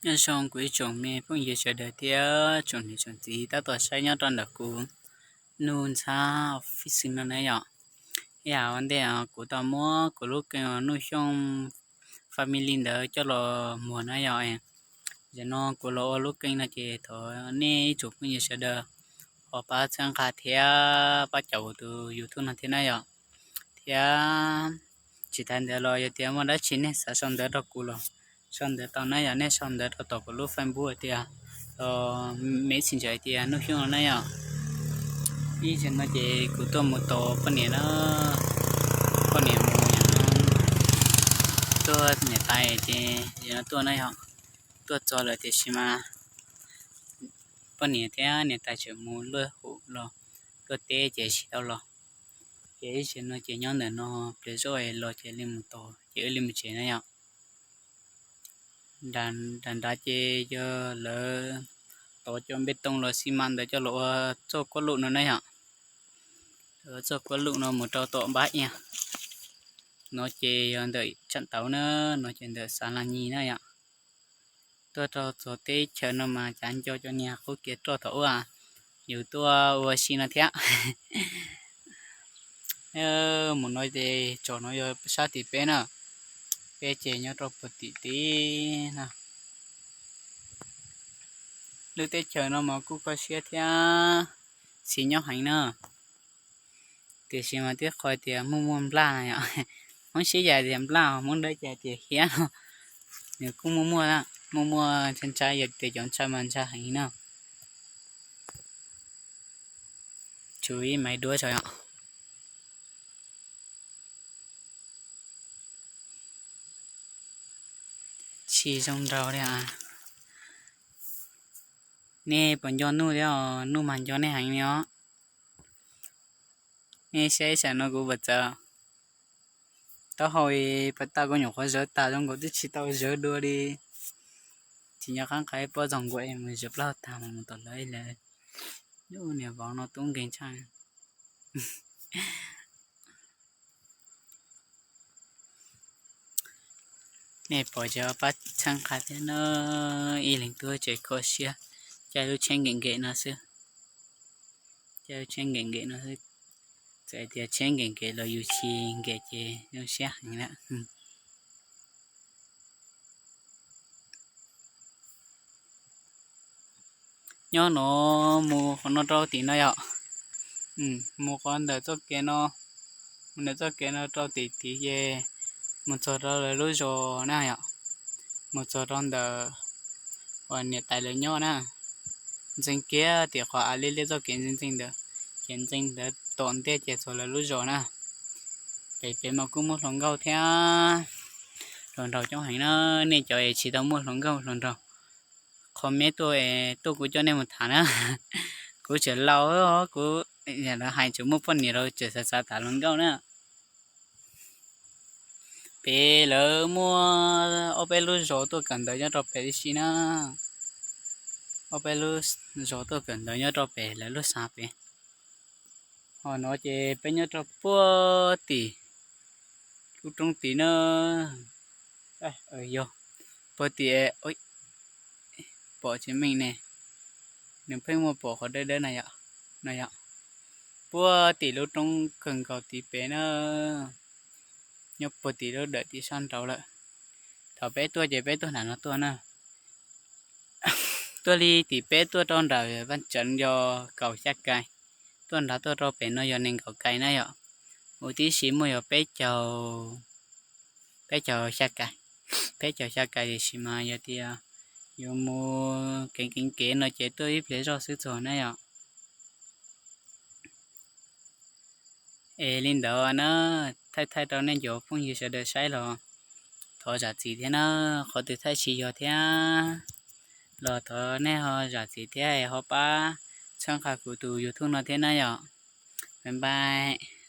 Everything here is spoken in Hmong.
Nyob zoo kuv ib tsoom me phooj ywg sawv daws thiab tsoom niam tsoom txiv tab tom saib nyob rau ntawm kuv Nuj Ntxhab Official no na yom. Ib yam ua ntej kuv tau muab kuv lub keeb Nuj Xyooj Family ntawd coj los muag na yom. Zaum no kuv los ua lub keeb no ces thov nej ib tsoom phooj ywg sawv daws ho pab txhawb nqa thiab pab caum kuv tus YouTube no thiab na yom. Thiab tsis tas ntawd los yog tias muaj dab tsi nej xav sau ntawv rau kuv los sau ntawv tau na yom, nej sau ntawv rau tom kuv lub Facebook tias, Messenger tias Nuj Xyooj no na yom. Ib zaug no ces kuv tuaj mus tos poj niam na, poj niam mus tuaj niam tais ces no tuaj na yom, tuaj txog lawm tiam sis mas poj niam thiab niam tais tseem mus luaj hauv los, luaj teb ces tsis tau los. Ces ib zaug no ces nyob ntawm no pliag zoj los ces li mus tos ces wb li mus tsev na yom. Nram nrad ces yog lawv tov cov npe tooj los xi mas ntawd coj los ua txoj kuab lum no na yom. Ua txoj kuab lum no mus rau tom npab iab no ces yog ntawm tsam tauv na, no ces ntawm xav las nyis na yom. Tuaj rau txog teb chaws no mas cav nco cov niag qub kev roj thaum ub yus tuaj ua si no thiab. Mus no ces tsom no yog sab tim peb na, peb ces nyob rau puag tim teb na. Lub teb chaws no mas kuj kho siab thiab txhim nyob heev na, tiam sis mas twb qhov tias muaj muaj nplaj na yom. Hmoob Siab Yais tias nplaj, Hmoob Dawb Cais tias hiab no, nws kuj muaj muaj, muaj muaj ntshai ntshai, yog tias cov ntshai mas ntshai heev na. Tsum ib maiv duab tso yom. Tsis zoo nraug li. Nej puas nco Nuj thiab os? Nuj mas nco nej heev li os. Nej saib ib sam no kuv puas txawv? Taub hau pas tas kuv nyuam qhuav zawv tas zoo nkaus twb tsis tau zawv dua li. Tsis nco qab nqa ib pob txog nkuaj mus zawv plaub hau tag mas mus tom lawv lawm. Lub niag vauv no tub nkeeg tshaj. Nej pom ces pab txhawb nqa thiab na, ib leeg tuaj tseem kho siab, caij lub tsheb nkem nkem no xwb. Caij lub tsheb nkem nkem no xwb. Txawm tias tsheb nkem nkem los yus tsis nkem ces zoo siab heev na. Nyob no mus qhov no rau tim no yom. Mus qhov ntawm txoj kev no, mus ntawm txoj kev no rau tim tid ces mus txog rau lawv lub zos na yom. Mus txog rau ntawm uas niam tais lawv nyob na. Ntxeev kiag tim qhov av liab liab txoj kev ntxeev ntxeev ntawd, ces ntxeev ntawd tom ntej ces txog lawv lub zos na. Pem pem mas kuj muaj hluas nkauj thiab, hluas nraug coob heev na. Nej cov es tsis tau muaj hluas nkauj hluas nraug, qhov me tuaj es tuaj kuv coj nej mus tham na. Kuv tseem laus, kuv hais tseem muaj poj niam rau tseem xav xav tham hluas nkauj na. Pem lawv muaj ob peb lub zos tuaj kawm ntawv nyob rau pem tib si na. Ob peb lub zos tuaj kawm ntawv nyob rau pem lawv lub xav pem. Ho no ces peb nyob rau puag tim lub roob tid na. Yog puag tim, pom tsis meej ne, nws pheej muaj pom qhov dawb dawb na yom, no yom. Puag tim lub roob kawg nkaus tid pem na, nyob puag tim lub dawm tim sab nraud lawm. Thaum peb tuaj ces peb tuaj nram no tuaj na. Tuaj li tim peb tuaj rau nram Vaj Tseev yog kaum xya kais, tuaj nrad tuaj rau pem no yog nees nkaum kais na yom. Huv tib si muaj yog peb caug, peb caug xya kais, peb caug xya kais tiam sis mas yog tias yuav mus kev kev kev no ces tuaj ib pliag zoj xwb txog na yom. Es li ntawd na, thaij thaij rau nej cov phooj ywg sawv daws saib los thov zam txim thiab na, qhov twg thaij tsis yog thiab los thov nej ho zam txim thiab es ho pab txhawb nqa kuv tus YouTube no thiab na yom. Bye bye.